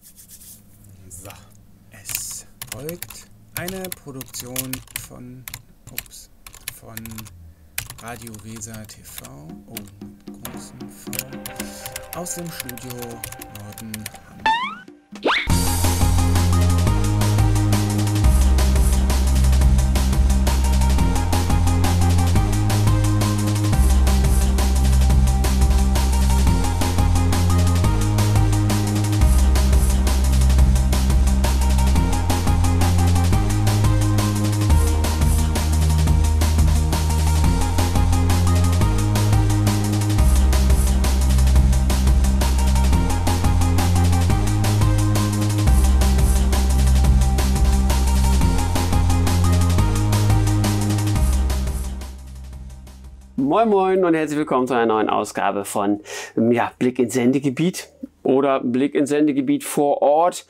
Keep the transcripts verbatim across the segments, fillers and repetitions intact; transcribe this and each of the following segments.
So, es folgt eine Produktion von, ups, von Radio Weser T V, oh, mit großem V, aus dem Studio Norden Hamburg. Moin, moin und herzlich willkommen zu einer neuen Ausgabe von, ja, Blick ins Sendegebiet oder Blick ins Sendegebiet vor Ort.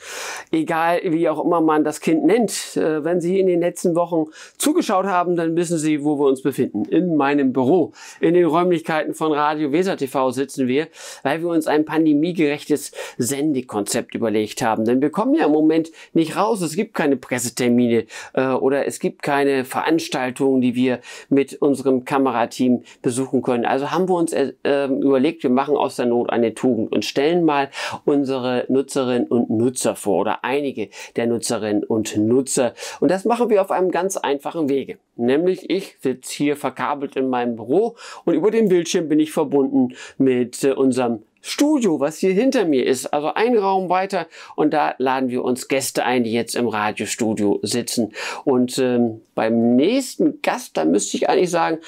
Egal, wie auch immer man das Kind nennt, äh, wenn Sie in den letzten Wochen zugeschaut haben, dann wissen Sie, wo wir uns befinden. In meinem Büro, in den Räumlichkeiten von Radio Weser T V sitzen wir, weil wir uns ein pandemiegerechtes Sendekonzept überlegt haben. Denn wir kommen ja im Moment nicht raus. Es gibt keine Pressetermine, äh, oder es gibt keine Veranstaltungen, die wir mit unserem Kamerateam besuchen können. Also haben wir uns, äh, ähm, überlegt, wir machen aus der Not eine Tugend und stellen mal unsere Nutzerinnen und Nutzer vor oder einige der Nutzerinnen und Nutzer. Und das machen wir auf einem ganz einfachen Wege. Nämlich, ich sitze hier verkabelt in meinem Büro und über den Bildschirm bin ich verbunden mit, äh, unserem Studio, was hier hinter mir ist, also ein Raum weiter. Und da laden wir uns Gäste ein, die jetzt im Radiostudio sitzen. Und, ähm, beim nächsten Gast, da müsste ich eigentlich sagen,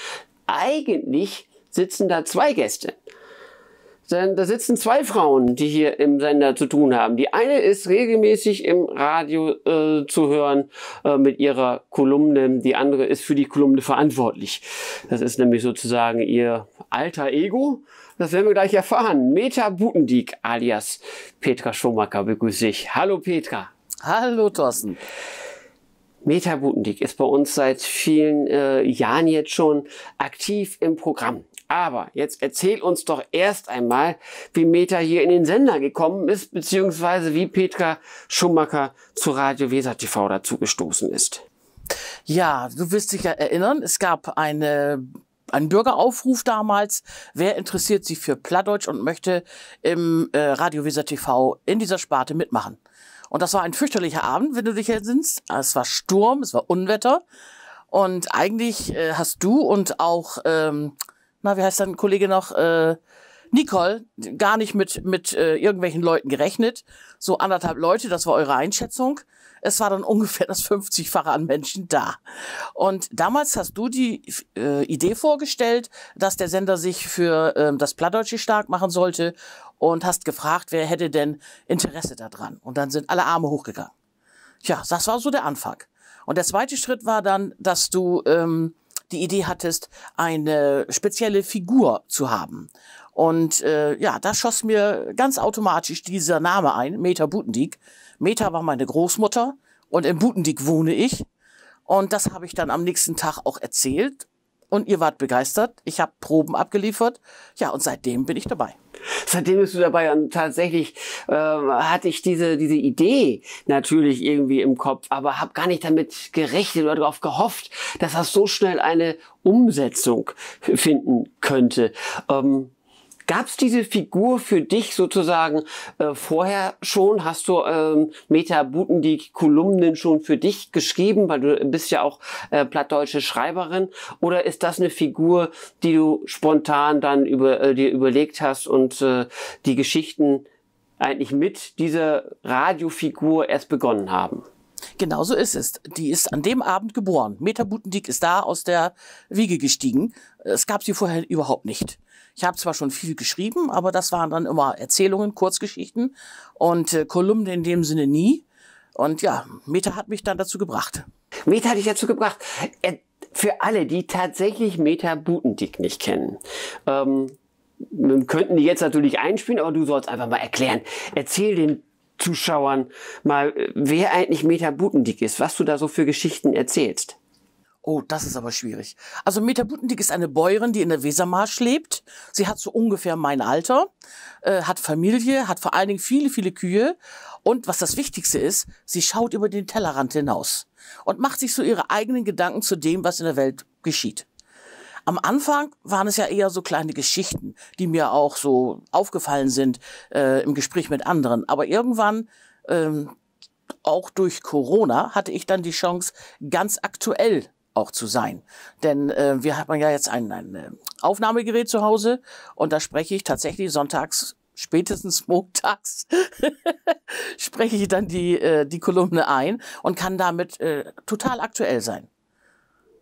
eigentlich sitzen da zwei Gäste. Denn da sitzen zwei Frauen, die hier im Sender zu tun haben. Die eine ist regelmäßig im Radio, äh, zu hören, äh, mit ihrer Kolumne. Die andere ist für die Kolumne verantwortlich. Das ist nämlich sozusagen ihr Alter Ego. Das werden wir gleich erfahren. Meta Butendieck alias Petra Schomaker begrüße ich. Hallo Petra. Hallo Thorsten. Meta Butendieck ist bei uns seit vielen, äh, Jahren jetzt schon aktiv im Programm. Aber jetzt erzähl uns doch erst einmal, wie Meta hier in den Sender gekommen ist, beziehungsweise wie Petra Schumacher zu Radio Weser T V dazugestoßen ist. Ja, du wirst dich ja erinnern, es gab eine, einen Bürgeraufruf damals, wer interessiert sich für Plattdeutsch und möchte im, äh, Radio Weser T V in dieser Sparte mitmachen. Und das war ein fürchterlicher Abend, wenn du dich entsinnst. Es war Sturm, es war Unwetter. Und eigentlich, äh, hast du und auch, ähm, na, wie heißt dein Kollege noch? Äh, Nicole, gar nicht mit, mit, äh, irgendwelchen Leuten gerechnet. So anderthalb Leute, das war eure Einschätzung. Es war dann ungefähr das fünfzigfache an Menschen da. Und damals hast du die, äh, Idee vorgestellt, dass der Sender sich für, ähm, das Plattdeutsche stark machen sollte und hast gefragt, wer hätte denn Interesse daran. Und dann sind alle Arme hochgegangen. Tja, das war so der Anfang. Und der zweite Schritt war dann, dass du, ähm, die Idee hattest, eine spezielle Figur zu haben. Und, äh, ja, da schoss mir ganz automatisch dieser Name ein, Meta Butendieck. Meta war meine Großmutter und in Butendieck wohne ich. Und das habe ich dann am nächsten Tag auch erzählt. Und ihr wart begeistert. Ich hab Proben abgeliefert. Ja, und seitdem bin ich dabei. Seitdem bist du dabei und tatsächlich, ähm, hatte ich diese, diese Idee natürlich irgendwie im Kopf, aber hab gar nicht damit gerechnet oder darauf gehofft, dass das so schnell eine Umsetzung f-, finden könnte. Ähm, gab's diese Figur für dich sozusagen, äh, vorher schon? Hast du, ähm, Meta Butendieck Kolumnen schon für dich geschrieben? Weil du bist ja auch, äh, plattdeutsche Schreiberin. Oder ist das eine Figur, die du spontan dann über, äh, dir überlegt hast und, äh, die Geschichten eigentlich mit dieser Radiofigur erst begonnen haben? Genau so ist es. Die ist an dem Abend geboren. Meta Butendieck ist da aus der Wiege gestiegen. Es gab sie vorher überhaupt nicht. Ich habe zwar schon viel geschrieben, aber das waren dann immer Erzählungen, Kurzgeschichten und, äh, Kolumnen in dem Sinne nie. Und ja, Meta hat mich dann dazu gebracht. Meta hat dich dazu gebracht. Äh, für alle, die tatsächlich Meta Butendieck nicht kennen, ähm, wir könnten die jetzt natürlich einspielen, aber du sollst einfach mal erklären. Erzähl den Zuschauern mal, äh, wer eigentlich Meta Butendieck ist, was du da so für Geschichten erzählst. Oh, das ist aber schwierig. Also Meta Butendiek ist eine Bäuerin, die in der Wesermarsch lebt. Sie hat so ungefähr mein Alter, äh, hat Familie, hat vor allen Dingen viele, viele Kühe. Und was das Wichtigste ist, sie schaut über den Tellerrand hinaus und macht sich so ihre eigenen Gedanken zu dem, was in der Welt geschieht. Am Anfang waren es ja eher so kleine Geschichten, die mir auch so aufgefallen sind, äh, im Gespräch mit anderen. Aber irgendwann, ähm, auch durch Corona hatte ich dann die Chance, ganz aktuell auch zu sein. Denn äh, wir haben ja jetzt ein, ein äh, Aufnahmegerät zu Hause und da spreche ich tatsächlich sonntags, spätestens montags, spreche ich dann die, äh, die Kolumne ein und kann damit äh, total aktuell sein.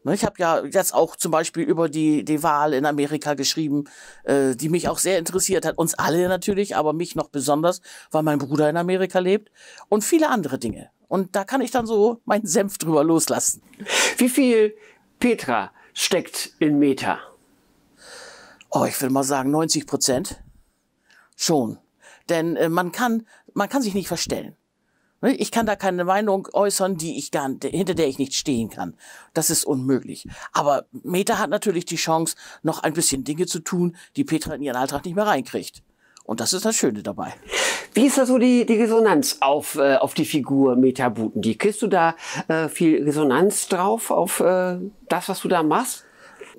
Ne, ich habe ja jetzt auch zum Beispiel über die, die Wahl in Amerika geschrieben, äh, die mich auch sehr interessiert hat. Uns alle natürlich, aber mich noch besonders, weil mein Bruder in Amerika lebt. Und viele andere Dinge. Und da kann ich dann so meinen Senf drüber loslassen. Wie viel Petra steckt in Meta? Oh, ich würde mal sagen, neunzig Prozent schon. Denn äh, man kann, man kann sich nicht verstellen. Ne, ich kann da keine Meinung äußern, die ich gar, hinter der ich nicht stehen kann. Das ist unmöglich. Aber Meta hat natürlich die Chance, noch ein bisschen Dinge zu tun, die Petra in ihren Alltag nicht mehr reinkriegt. Und das ist das Schöne dabei. Wie ist da so die, die Resonanz auf, äh, auf die Figur Meta Butendiek? Kriegst du da äh, viel Resonanz drauf auf äh, das, was du da machst?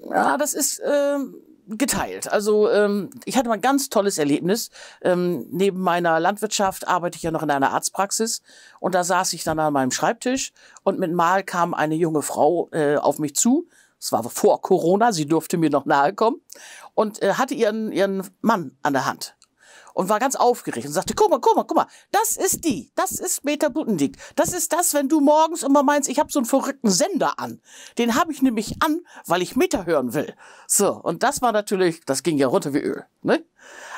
Ja, das ist ähm, geteilt. Also ähm, ich hatte mal ein ganz tolles Erlebnis. Ähm, neben meiner Landwirtschaft arbeite ich ja noch in einer Arztpraxis und da saß ich dann an meinem Schreibtisch und mit mal kam eine junge Frau äh, auf mich zu. Es war vor Corona, sie durfte mir noch nahe kommen und äh, hatte ihren, ihren Mann an der Hand und war ganz aufgeregt und sagte, guck mal, guck mal, guck mal, das ist die, das ist Meta Butendiek. Das ist das, wenn du morgens immer meinst, ich habe so einen verrückten Sender an. Den habe ich nämlich an, weil ich Meta hören will. So, und das war natürlich, das ging ja runter wie Öl. Ne?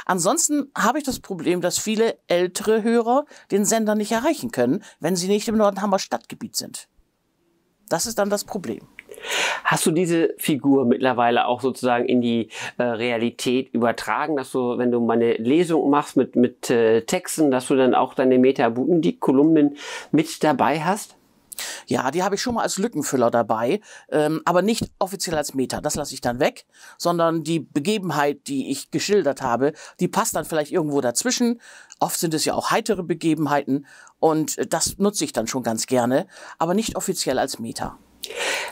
Ansonsten habe ich das Problem, dass viele ältere Hörer den Sender nicht erreichen können, wenn sie nicht im Nordenhammer Stadtgebiet sind. Das ist dann das Problem. Hast du diese Figur mittlerweile auch sozusagen in die äh, Realität übertragen, dass du, wenn du mal eine Lesung machst mit, mit äh, Texten, dass du dann auch deine Meta Butendiek-Kolumnen mit dabei hast? Ja, die habe ich schon mal als Lückenfüller dabei, ähm, aber nicht offiziell als Meta. Das lasse ich dann weg, sondern die Begebenheit, die ich geschildert habe, die passt dann vielleicht irgendwo dazwischen. Oft sind es ja auch heitere Begebenheiten und äh, das nutze ich dann schon ganz gerne, aber nicht offiziell als Meta.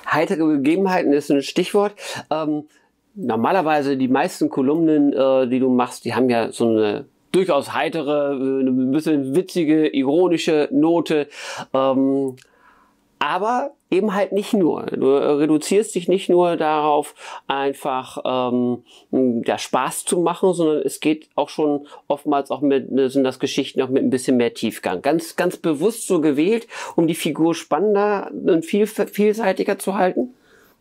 Heitere Begebenheiten ist ein Stichwort. Ähm, normalerweise die meisten Kolumnen, äh, die du machst, die haben ja so eine durchaus heitere, äh, ein bisschen witzige, ironische Note. Ähm, aber eben halt nicht nur. Du äh, reduzierst dich nicht nur darauf, einfach ähm, ja, Spaß zu machen, sondern es geht auch schon oftmals auch mit, sind das Geschichten auch mit ein bisschen mehr Tiefgang. Ganz, ganz bewusst so gewählt, um die Figur spannender und viel, vielseitiger zu halten?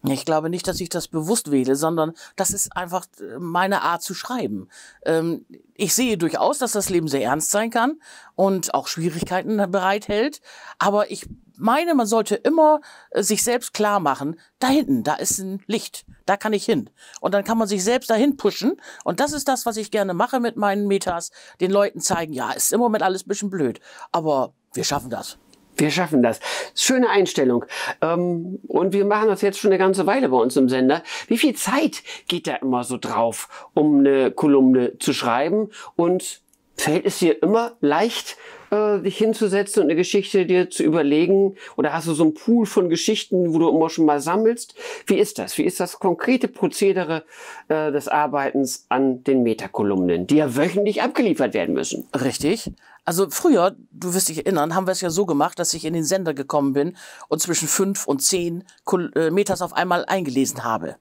Ich glaube nicht, dass ich das bewusst wähle, sondern das ist einfach äh, meine Art zu schreiben. Ähm, ich sehe durchaus, dass das Leben sehr ernst sein kann und auch Schwierigkeiten bereithält. Aber ich meine, man sollte immer äh, sich selbst klar machen, da hinten, da ist ein Licht, da kann ich hin. Und dann kann man sich selbst dahin pushen. Und das ist das, was ich gerne mache mit meinen Metas, den Leuten zeigen, ja, ist im Moment alles ein bisschen blöd, aber wir schaffen das. Wir schaffen das. Schöne Einstellung. Ähm, und wir machen das jetzt schon eine ganze Weile bei uns im Sender. Wie viel Zeit geht da immer so drauf, um eine Kolumne zu schreiben? Und fällt es dir immer leicht, äh, dich hinzusetzen und eine Geschichte dir zu überlegen? Oder hast du so einen Pool von Geschichten, wo du immer schon mal sammelst? Wie ist das? Wie ist das konkrete Prozedere äh, des Arbeitens an den Meta-Kolumnen, die ja wöchentlich abgeliefert werden müssen? Richtig. Also früher, du wirst dich erinnern, haben wir es ja so gemacht, dass ich in den Sender gekommen bin und zwischen fünf und zehn Kol äh, Metas auf einmal eingelesen habe.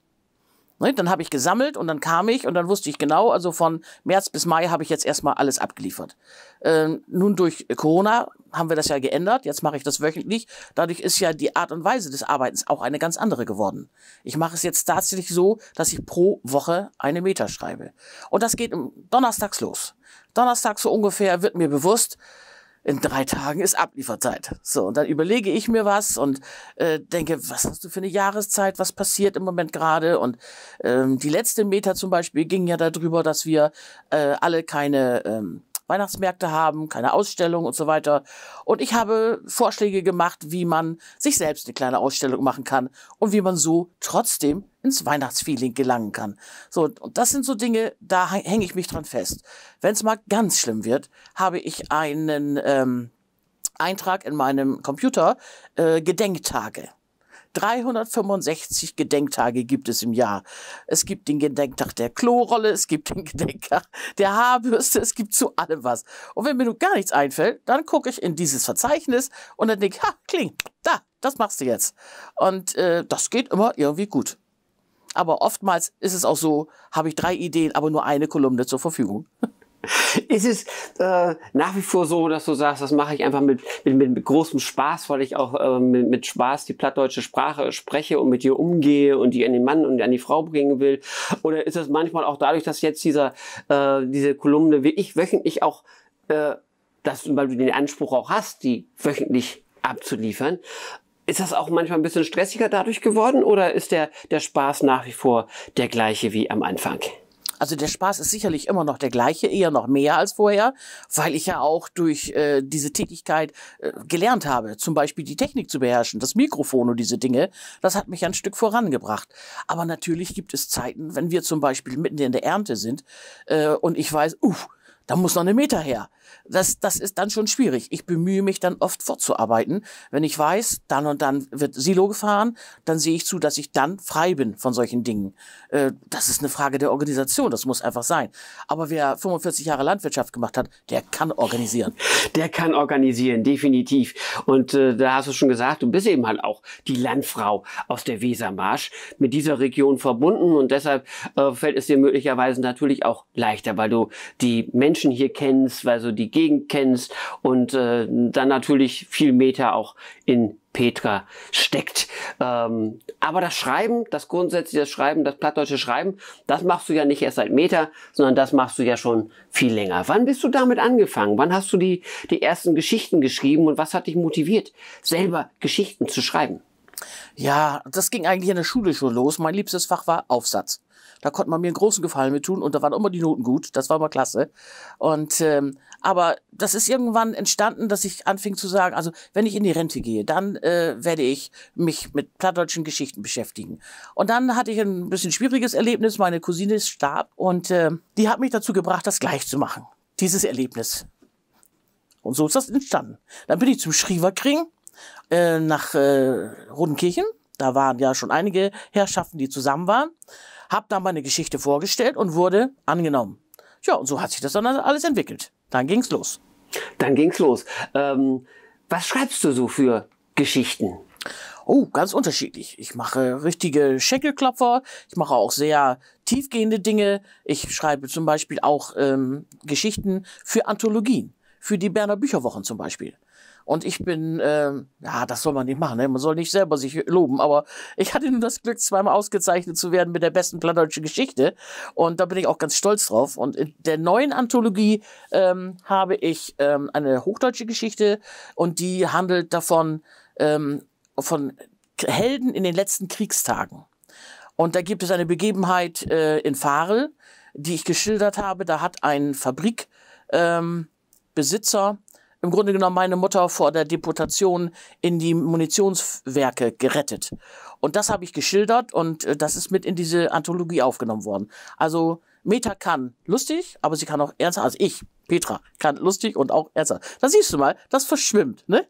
Ne, dann habe ich gesammelt und dann kam ich und dann wusste ich genau, also von März bis Mai habe ich jetzt erstmal alles abgeliefert. Ähm, nun durch Corona haben wir das ja geändert, jetzt mache ich das wöchentlich. Dadurch ist ja die Art und Weise des Arbeitens auch eine ganz andere geworden. Ich mache es jetzt tatsächlich so, dass ich pro Woche eine Meta schreibe. Und das geht donnerstags los. Donnerstag so ungefähr wird mir bewusst, in drei Tagen ist Ablieferzeit. So, und dann überlege ich mir was und äh, denke, was hast du für eine Jahreszeit, was passiert im Moment gerade? Und ähm, die letzte Meta zum Beispiel ging ja darüber, dass wir äh, alle keine ähm, Weihnachtsmärkte haben, keine Ausstellung und so weiter. Und ich habe Vorschläge gemacht, wie man sich selbst eine kleine Ausstellung machen kann und wie man so trotzdem ins Weihnachtsfeeling gelangen kann. So, und das sind so Dinge, da häng- hänge ich mich dran fest. Wenn es mal ganz schlimm wird, habe ich einen ähm, Eintrag in meinem Computer, äh, Gedenktage. Dreihundertfünfundsechzig Gedenktage gibt es im Jahr. Es gibt den Gedenktag der Klorolle, es gibt den Gedenktag der Haarbürste, es gibt zu allem was. Und wenn mir nun gar nichts einfällt, dann gucke ich in dieses Verzeichnis und dann denke ich, ha, Kling, da, das machst du jetzt. Und äh, das geht immer irgendwie gut. Aber oftmals ist es auch so, habe ich drei Ideen, aber nur eine Kolumne zur Verfügung. Ist es äh, nach wie vor so, dass du sagst, das mache ich einfach mit, mit, mit großem Spaß, weil ich auch äh, mit, mit Spaß die plattdeutsche Sprache spreche und mit ihr umgehe und die an den Mann und an die Frau bringen will? Oder ist es manchmal auch dadurch, dass jetzt dieser, äh, diese Kolumne wirklich wöchentlich auch, äh, dass, weil du den Anspruch auch hast, die wöchentlich abzuliefern, ist das auch manchmal ein bisschen stressiger dadurch geworden oder ist der, der Spaß nach wie vor der gleiche wie am Anfang? Also der Spaß ist sicherlich immer noch der gleiche, eher noch mehr als vorher, weil ich ja auch durch äh, diese Tätigkeit äh, gelernt habe, zum Beispiel die Technik zu beherrschen, das Mikrofon und diese Dinge. Das hat mich ein Stück vorangebracht. Aber natürlich gibt es Zeiten, wenn wir zum Beispiel mitten in der Ernte sind äh, und ich weiß, uff, da muss noch eine Meter her. Das, das ist dann schon schwierig. Ich bemühe mich dann oft fortzuarbeiten. Wenn ich weiß, dann und dann wird Silo gefahren, dann sehe ich zu, dass ich dann frei bin von solchen Dingen. Äh, das ist eine Frage der Organisation, das muss einfach sein. Aber wer fünfundvierzig Jahre Landwirtschaft gemacht hat, der kann organisieren. Der kann organisieren, definitiv. Und äh, da hast du schon gesagt, du bist eben halt auch die Landfrau aus der Wesermarsch, mit dieser Region verbunden und deshalb äh, fällt es dir möglicherweise natürlich auch leichter, weil du die Menschen hier kennst, weil du die Gegend kennst und äh, dann natürlich viel Meta auch in Petra steckt. Ähm, aber das Schreiben, das grundsätzliche Schreiben, das plattdeutsche Schreiben, das machst du ja nicht erst seit Meta, sondern das machst du ja schon viel länger. Wann bist du damit angefangen? Wann hast du die, die ersten Geschichten geschrieben und was hat dich motiviert, selber Geschichten zu schreiben? Ja, das ging eigentlich in der Schule schon los. Mein liebstes Fach war Aufsatz. Da konnte man mir einen großen Gefallen mit tun und da waren immer die Noten gut. Das war immer klasse. Und ähm, aber das ist irgendwann entstanden, dass ich anfing zu sagen, also wenn ich in die Rente gehe, dann äh, werde ich mich mit plattdeutschen Geschichten beschäftigen. Und dann hatte ich ein bisschen schwieriges Erlebnis. Meine Cousine starb und äh, die hat mich dazu gebracht, das gleich zu machen. Dieses Erlebnis. Und so ist das entstanden. Dann bin ich zum Schrieverkring äh, nach äh, Rodenkirchen. Da waren ja schon einige Herrschaften, die zusammen waren. Hab da meine Geschichte vorgestellt und wurde angenommen. Ja, und so hat sich das dann alles entwickelt. Dann ging's los. Dann ging's los. Ähm, was schreibst du so für Geschichten? Oh, ganz unterschiedlich. Ich mache richtige Schenkelklopfer, ich mache auch sehr tiefgehende Dinge. Ich schreibe zum Beispiel auch ähm, Geschichten für Anthologien, für die Berner Bücherwochen zum Beispiel. Und ich bin, ähm, ja, das soll man nicht machen, ne? Man soll nicht selber sich loben, aber ich hatte nun das Glück, zweimal ausgezeichnet zu werden mit der besten plattdeutschen Geschichte. Und da bin ich auch ganz stolz drauf. Und in der neuen Anthologie ähm, habe ich ähm, eine hochdeutsche Geschichte und die handelt davon, ähm, von Helden in den letzten Kriegstagen. Und da gibt es eine Begebenheit äh, in Varel, die ich geschildert habe. Da hat ein Fabrik ähm, Besitzer im Grunde genommen meine Mutter vor der Deportation in die Munitionswerke gerettet. Und das habe ich geschildert und äh, das ist mit in diese Anthologie aufgenommen worden. Also Meta kann lustig, aber sie kann auch ernsthaft, also ich, Petra, kann lustig und auch ernsthaft. Da siehst du mal, das verschwimmt, ne?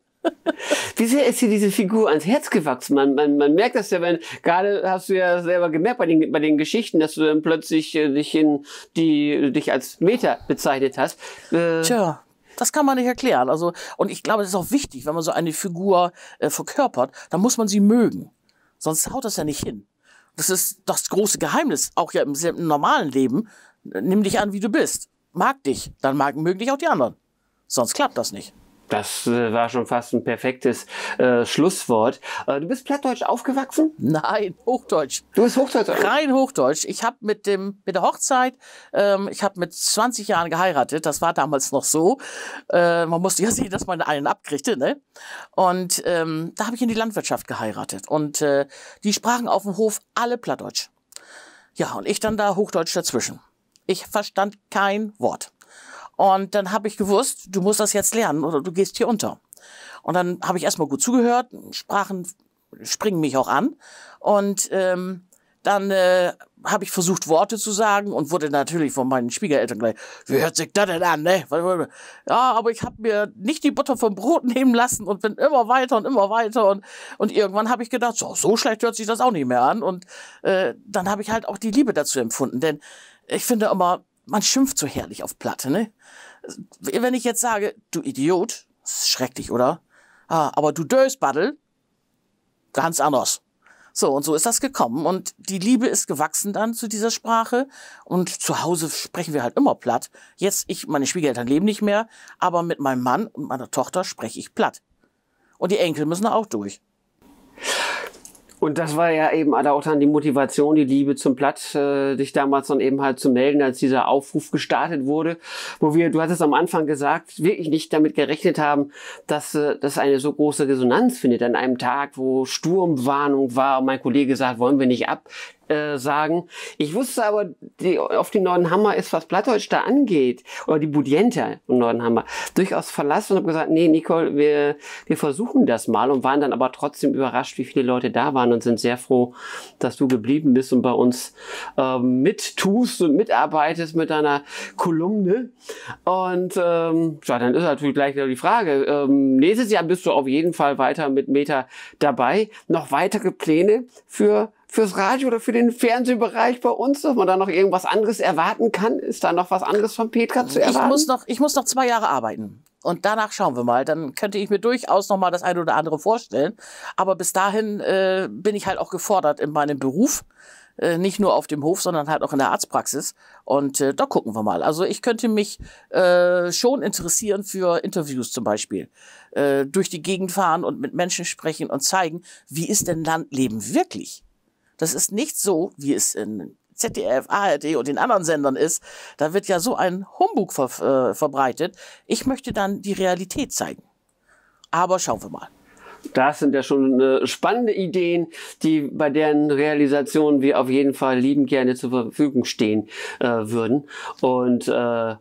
Wie sehr ist dir diese Figur ans Herz gewachsen? Man, man, man merkt das ja, wenn, gerade hast du ja selber gemerkt bei den, bei den Geschichten, dass du dann plötzlich äh, dich in die, dich als Meta bezeichnet hast. Äh, Tja, das kann man nicht erklären. Also, und ich glaube, das ist auch wichtig, wenn man so eine Figur äh, verkörpert, dann muss man sie mögen. Sonst haut das ja nicht hin. Das ist das große Geheimnis, auch ja im, im normalen Leben. Nimm dich an, wie du bist. Mag dich, dann mag, mögen dich auch die anderen. Sonst klappt das nicht. Das äh, war schon fast ein perfektes äh, Schlusswort. Äh, du bist plattdeutsch aufgewachsen? Nein, Hochdeutsch. Du bist Hochdeutsch. Rein Hochdeutsch. Ich habe mit dem, mit der Hochzeit, ähm, ich habe mit zwanzig Jahren geheiratet. Das war damals noch so. Äh, man musste ja sehen, dass man einen abkriegte, ne? Und ähm, da habe ich in die Landwirtschaft geheiratet. Und äh, die sprachen auf dem Hof alle Plattdeutsch. Ja, und ich dann da Hochdeutsch dazwischen. Ich verstand kein Wort. Und dann hab ich gewusst, du musst das jetzt lernen oder du gehst hier unter. Und dann hab ich erstmal gut zugehört, Sprachen springen mich auch an. Und ähm, dann äh, habe ich versucht, Worte zu sagen und wurde natürlich von meinen Schwiegereltern gleich, wie hört sich das denn an, ne? Ja, aber ich habe mir nicht die Butter vom Brot nehmen lassen und bin immer weiter und immer weiter. Und, und irgendwann habe ich gedacht, so, so schlecht hört sich das auch nicht mehr an. Und äh, dann habe ich halt auch die Liebe dazu empfunden. Denn ich finde immer, man schimpft so herrlich auf Platte, ne? Wenn ich jetzt sage, du Idiot, das ist schrecklich, oder? Ah, aber du Dösbaddel, ganz anders. So, und so ist das gekommen. Und die Liebe ist gewachsen dann zu dieser Sprache. Und zu Hause sprechen wir halt immer Platt. Jetzt, ich, meine Schwiegereltern leben nicht mehr, aber mit meinem Mann und meiner Tochter spreche ich Platt. Und die Enkel müssen da auch durch. Und das war ja eben auch dann die Motivation, die Liebe zum Platt, äh, dich damals dann eben halt zu melden, als dieser Aufruf gestartet wurde, wo wir, du hattest am Anfang gesagt, wirklich nicht damit gerechnet haben, dass äh, das eine so große Resonanz findet an einem Tag, wo Sturmwarnung war und mein Kollege sagt, wollen wir nicht ab äh, sagen. Ich wusste aber, die, auf die Norden Hammer ist, was Plattdeutsch da angeht, oder die Budienter in Norden Hammer, durchaus Verlass und habe gesagt, nee, Nicole, wir, wir versuchen das mal und waren dann aber trotzdem überrascht, wie viele Leute da waren und sind sehr froh, dass du geblieben bist und bei uns äh, mittust und mitarbeitest mit deiner Kolumne. Und ähm, ja, dann ist natürlich gleich wieder die Frage, ähm, nächstes Jahr bist du auf jeden Fall weiter mit Meta dabei. Noch weitere Pläne für fürs Radio oder für den Fernsehbereich bei uns, dass man da noch irgendwas anderes erwarten kann? Ist da noch was anderes von Petra zu erwarten? Ich muss noch, ich muss noch zwei Jahre arbeiten. Und danach schauen wir mal. Dann könnte ich mir durchaus noch mal das eine oder andere vorstellen. Aber bis dahin äh, bin ich halt auch gefordert in meinem Beruf. Äh, nicht nur auf dem Hof, sondern halt auch in der Arztpraxis. Und äh, da gucken wir mal. Also ich könnte mich äh, schon interessieren für Interviews zum Beispiel. Äh, durch die Gegend fahren und mit Menschen sprechen und zeigen, wie ist denn Landleben wirklich? Das ist nicht so, wie es in Z D F, A R D und den anderen Sendern ist. Da wird ja so ein Humbug ver äh, verbreitet. Ich möchte dann die Realität zeigen. Aber schauen wir mal. Das sind ja schon äh, spannende Ideen, die bei deren Realisation wir auf jeden Fall liebend gerne zur Verfügung stehen äh, würden. Und äh,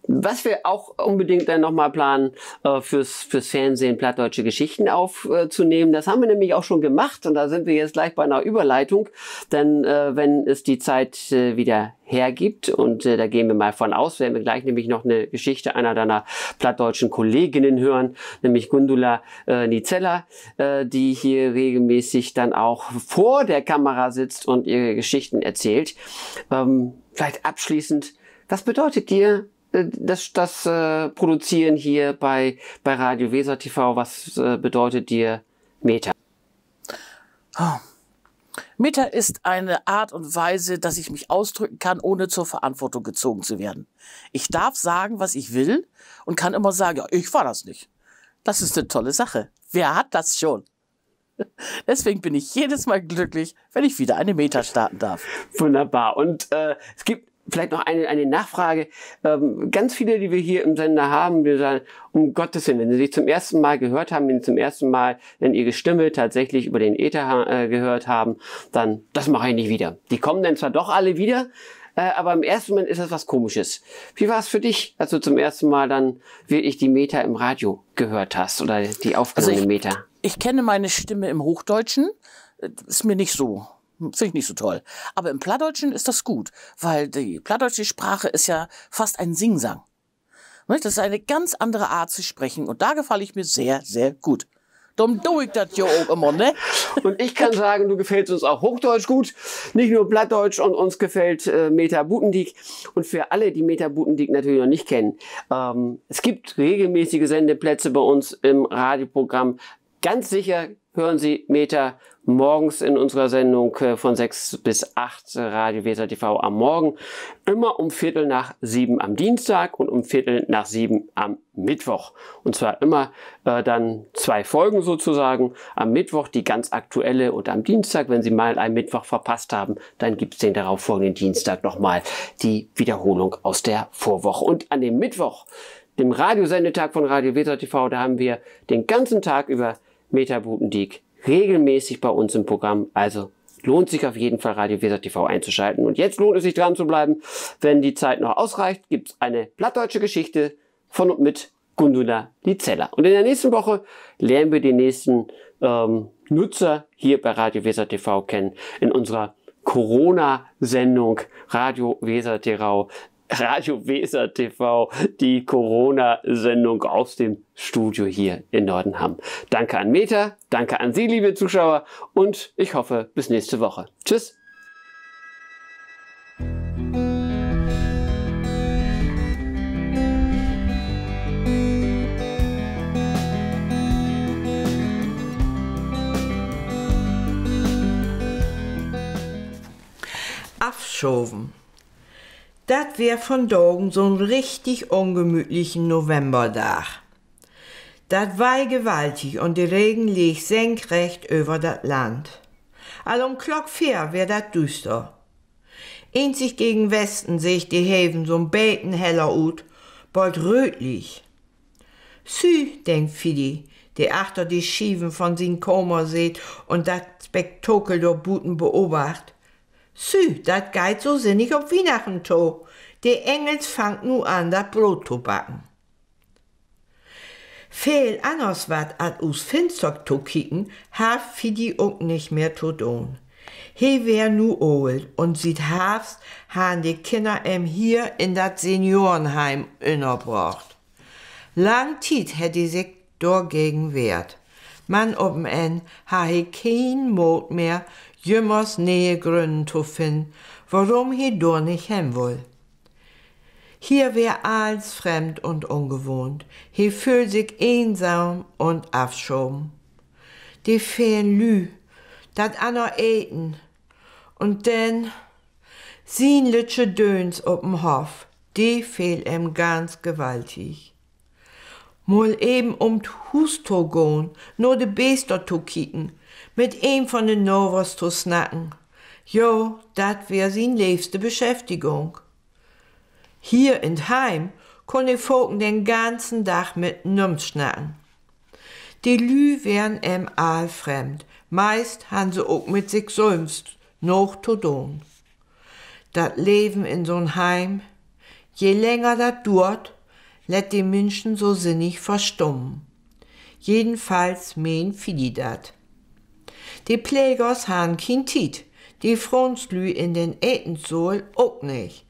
was wir auch unbedingt dann nochmal planen, äh, fürs, fürs Fernsehen plattdeutsche Geschichten aufzunehmen, das haben wir nämlich auch schon gemacht und da sind wir jetzt gleich bei einer Überleitung, denn äh, wenn es die Zeit äh, wieder hergibt und äh, da gehen wir mal von aus, werden wir gleich nämlich noch eine Geschichte einer deiner plattdeutschen Kolleginnen hören, nämlich Gundula äh, Nizella, äh, die hier regelmäßig dann auch vor der Kamera sitzt und ihre Geschichten erzählt. Ähm, vielleicht abschließend, was bedeutet dir äh, das, das äh, Produzieren hier bei, bei Radio Weser T V? Was äh, bedeutet dir Meta? Meta ist eine Art und Weise, dass ich mich ausdrücken kann, ohne zur Verantwortung gezogen zu werden. Ich darf sagen, was ich will und kann immer sagen, ja, ich war das nicht. Das ist eine tolle Sache. Wer hat das schon? Deswegen bin ich jedes Mal glücklich, wenn ich wieder eine Meta starten darf. Wunderbar. Und äh, es gibt vielleicht noch eine, eine Nachfrage. Ähm, ganz viele, die wir hier im Sender haben, die sagen, um Gottes Willen, wenn sie dich zum ersten Mal gehört haben, wenn sie zum ersten Mal, wenn ihre Stimme tatsächlich über den Äther äh, gehört haben, dann, das mache ich nicht wieder. Die kommen dann zwar doch alle wieder, äh, aber im ersten Moment ist das was Komisches. Wie war es für dich, als du zum ersten Mal dann wirklich die Meta im Radio gehört hast oder die aufgenommene Also ich, Meta? Ich kenne meine Stimme im Hochdeutschen, äh, ist mir nicht so, finde ich nicht so toll. Aber im Plattdeutschen ist das gut, weil die plattdeutsche Sprache ist ja fast ein Singsang. Ne? Das ist eine ganz andere Art zu sprechen und da gefalle ich mir sehr, sehr gut. Drum do ik dat jo ok immer, ne? Und ich kann sagen, du gefällst uns auch Hochdeutsch gut. Nicht nur Plattdeutsch und uns gefällt äh, Meta Butendiek. Und für alle, die Meta Butendiek natürlich noch nicht kennen, ähm, es gibt regelmäßige Sendeplätze bei uns im Radioprogramm. Ganz sicher hören Sie Meta morgens in unserer Sendung äh, von sechs bis acht äh, Radio Weser T V am Morgen. Immer um Viertel nach sieben am Dienstag und um Viertel nach sieben am Mittwoch. Und zwar immer äh, dann zwei Folgen sozusagen. Am Mittwoch die ganz aktuelle und am Dienstag, wenn Sie mal einen Mittwoch verpasst haben, dann gibt's den darauffolgenden Dienstag nochmal die Wiederholung aus der Vorwoche. Und an dem Mittwoch, dem Radiosendetag von Radio Weser T V, da haben wir den ganzen Tag über Meta Butendiek regelmäßig bei uns im Programm. Also lohnt sich auf jeden Fall, Radio Weser T V einzuschalten. Und jetzt lohnt es sich, dran zu bleiben. Wenn die Zeit noch ausreicht, gibt's eine plattdeutsche Geschichte von und mit Gundula Lizella. Und in der nächsten Woche lernen wir den nächsten, ähm, Nutzer hier bei Radio Weser T V kennen in unserer Corona-Sendung Radio Weser T V. Radio Weser T V, die Corona-Sendung aus dem Studio hier in Nordenham. Danke an Meta, danke an Sie, liebe Zuschauer, und ich hoffe, bis nächste Woche. Tschüss. Afschaven. Dat weer vondagen so'n richtig ungemütlichen Novemberdag. Dat weih gewaltig un de Regen leeg senkrecht över dat Land. Al üm Klock veer weer dat düüster. Eenzig gegen Westen seeg de Heven so'n beten heller ut, bold röötlich. Sü, denkt Fiddi, de achter de Schieven von sien Kamer seet un dat Spektakel dor buten beobacht. Sü, dat geiht so sinnig op Wiehnachten to. De Engels fangt nu an, dat Broot to backen. Veel anners wat as ut Finster to kieken, harr Fiddi ok nich mehr to doon. He weer nu oolt un siet Harvst harrn de Kinner em hier in dat Seniorenheim ünnerbrocht. Lang Tiet hett he sik dorgegen wehrt. Man op en Enn harr he keen Moot mehr, jümmers ne'e Grünnen to finnen, worüm he dor nich hen wull. Hier weer allens fremd un ungewahnt. He föhl sik eensam un afschaven. De velen Lüüd, dat anner Eten un denn sien lüttje Dööns op en Hoff, de fehl em ganz gewaltig. Mal even üm 't Huus to gahn, na de Beester to kieken, mit een von de Navers to snacken. Jo, dat weer sien leevste Beschäftigung. Hier in't Heim kunn he faken den ganzen Dag mit nüms snacken. De Lüüd weren em all fremd. Meist harrn se ok mit sik sülvst noog to doon. Dat Leven in so'n Heim, je länger dat duert, lett de Minschen so sinnig verstummen. Jedenfalls meen Fiddi dat. De Plegers harrn kien Tiet, de Froonslüüd in den Etensaal ok nich.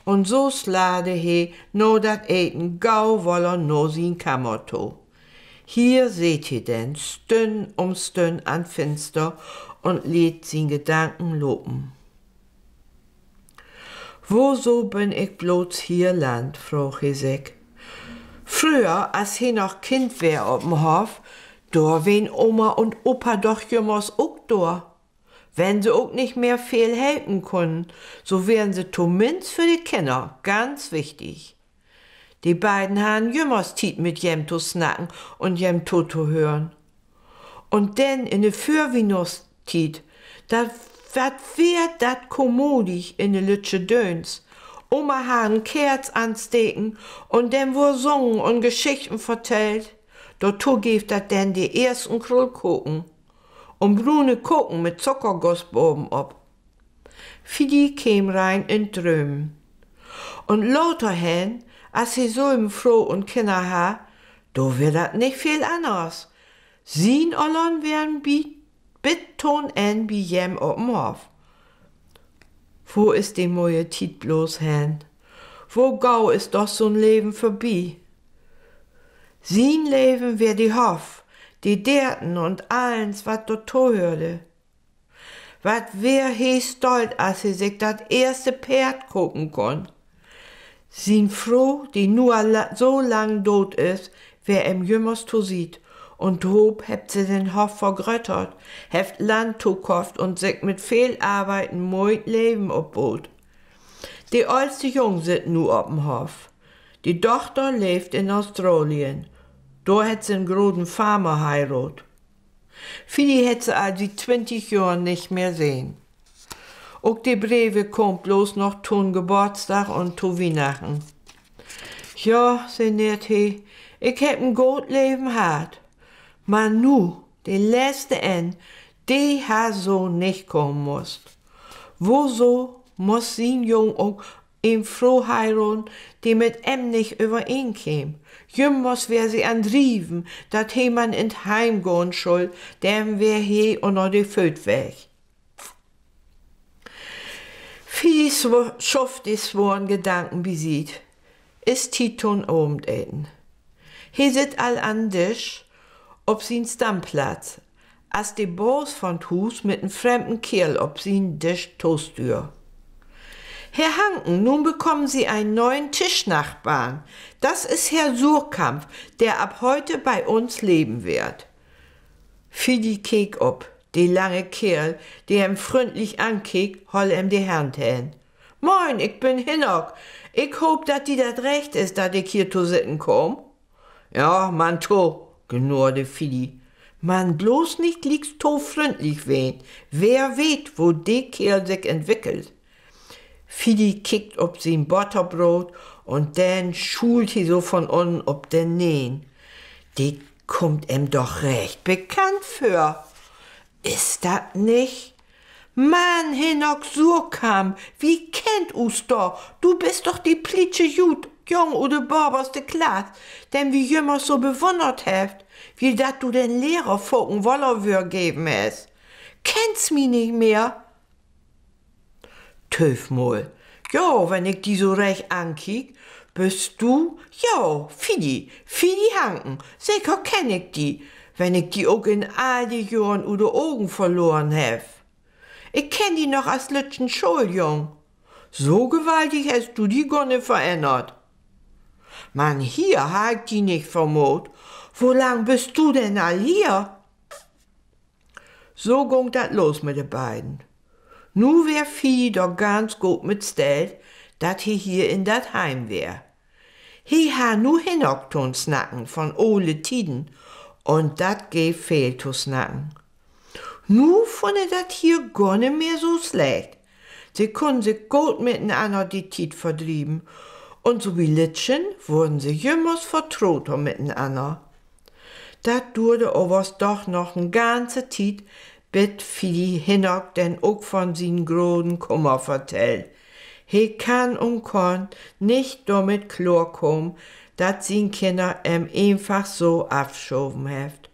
Un so sladde he na dat Eten gau woller na sien Kamer to. Hier seet he denn Stünn üm Stünn an't Finster un leet sien Gedanken lopen. Woso bün ik blots hier landt, fraag he sik. Fröher, as he noch Kind weer op 'n Hoff, dor weren Oma un Opa doch jümmers ok dor. Wenn se ok nich mehr veel helpen kunnen, so weren se tominnst för de Kinner ganz wichtig. De beiden harrn jümmers Tiet, mit jem to snacken un jem totohören. Un denn in de Vörwiehnachtstiet, dat, wat weer dat kommodig in de lüttje Dööns. Oma harr en Keerz ansteken un denn wurr sungen un Geschichten vertellt. Dorto geev dat denn de eersten Krullkoken un brune Koken mit Zuckerguss baven op. Fiddi keem rein in't Drömen. Un later hen, as he sülven Fro un Kinner harr, dor weer dat nich veel anners. Sien Öllern weren bi, bit to'n Enn bi jem op 'n Hoff. Wo is de moje Tiet blots hen? Wo gau is doch so'n Leven vörbi. Sien Leven weer de Hoff, de Deerten un allens, wat dorto höörde. Wat weer he stolt, as he sik dat eerste Peerd kopen kunn. Sien Fro, de nu al la-, so lang doot is, weer em jümmers to Siet, un tohoop hebbt se den Hoff vergröttert, hebbt Land tokofft un sik mit veel Arbeiden en moi Leven opboot. De öllste Jung sitt nu op en Hoff. De Dochter leevt in Australien. Dor hett se en groten Farmer heiraadt. Fiddi hett se al siet twintig Johr nich mehr sehn. Ok de Breve kaamt blots noch to'n Geboortsdag un to Wiehnachten. Ja, sinneert he, ik hebb en goot Leven hatt. Man nu, de letzte Enn, De harr so nich kamen musst. Woso muss sien Jung ok en Fro heiraden, de mit em nich övereen keem? Jümmers weer se an 't Rieven, dat he man in 't Heim gahn schull, denn weer he ünner de Fööt weg. Fiddi sw-, schufft de sworen Gedanken bisiet. Is Tiet to'n Avendeten. He sitt al an Disch op sien Stammplatz, as de Baas von 't Huus mit en fremden Keerl op sien Disch tostüert. Herr Hanken, nun bekommen Sie einen neuen Tischnachbarn. Das ist Herr Surkamp, der ab heute bei uns leben wird. Fiddi keek op. De lange Keerl, de em fründlich ankeek, holl em de Hand hen. Moin, ik bün Hinnerk. Ik hoop, dat di dat recht is, dat ik hier to sitten kaam. Ja, man to, gnurrde Fiddi. Man bloots nich glieks to fründlich ween. Wer weet, wo de Keerl sik entwickelt. Fiddi kickt op sien Botterbroot un denn schuult he so von ünnen op den Neen. De kummt em doch recht bekannt vör. Is dat nich? Man, Hinnerk Surkamp, wi kennt us doch. Du büst doch de plietsche Ju-, Jung ut de böverste Klass, den wi jümmers so bewunnert hebbt, wiel dat du den Lehrer faken Wollerwöör geven hest. Kennst mi nich mehr? Tööv mal. Jo, wenn ik di so recht ankiek, büst du, jo, Fiddi, Fiddi Hanken. Seker kenn ik di, wenn ik di ok in all de Johren ut de Ogen verloren heff. Ik kenn di noch as lüttjen Schooljung. So gewaltig hest du di gor nich verännert. Man hier harr ik di nich vermoot. Wo lang büst du denn al hier? So gung dat los mit de beiden. Nu weer Fiddi dor ganz goot mit stellt, dat he hier in dat Heim weer. He harr nu Hinnerk to'n Snacken von ole Tieden, un dat geev veel to snacken. Nu funn he dat hier gor nich mehr so slecht. Se kunnen sik goot mitenanner de Tiet verdrieven, un so bi lüttjen wurren se jümmers vertroter mitenanner. Dat duurde avers doch noch en ganze Tiet, bit Fiddi Hinnerk denn ok von sien groten Kummer vertell. He kann un kunn nich dormit kloorkamen, dat sien Kinner em eenfach so afschoven hebbt.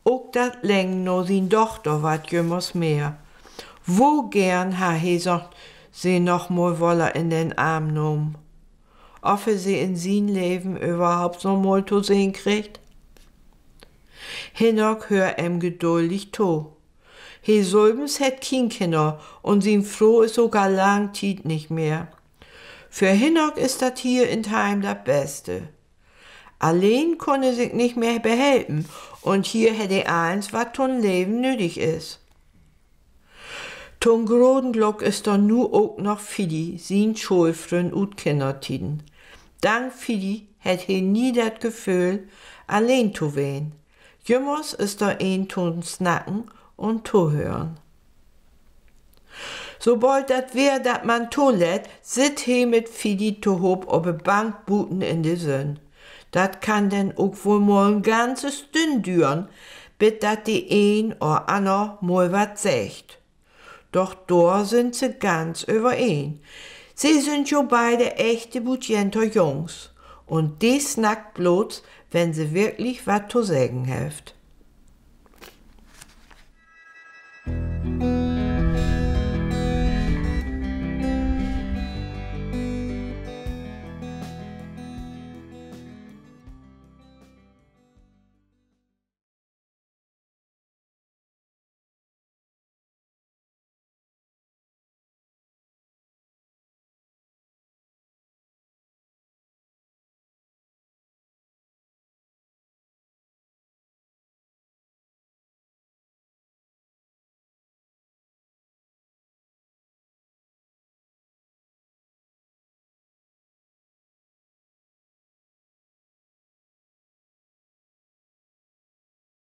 Ok dat Lengen na sien Dochter warrt jümmers mehr. Wo geern harr he so, se noch mal woller in den Arm nahmen. Of he se in sien Leven överhaupt noch mal to sehn kriggt? Hinnerk höör em geduldig to. He sülvens hett kien Kinner un sien Fro is ok al lang Tiet nich mehr. För Hinnerk is dat hier in 't Heim dat Beste. Alleen kunn he sik nich mehr behelpen, un hier hett he allens, wat to'n Leven nödig is. To'n groten Glück is dor nu ok noch Fiddi, sien Schoolfründ ut Kinnertieden. Dank Fiddi hett he nie dat Geföhl, alleen to ween. Jümmers is dor een to'n Snacken un Tohören. Sobold dat Weer dat man tolett, sitt he mit Fiddi tohoop op de Bank buten in de Sünn. Dat kann denn ok woll mal en ganze Stünn düren, bit dat de een or anner mal wat seggt. Doch dor sünd se ganz övereen. Se sünd jo beide echte Butjenter Jungs. Un de snackt blots, wenn se wirklich wat to seggen hebbt.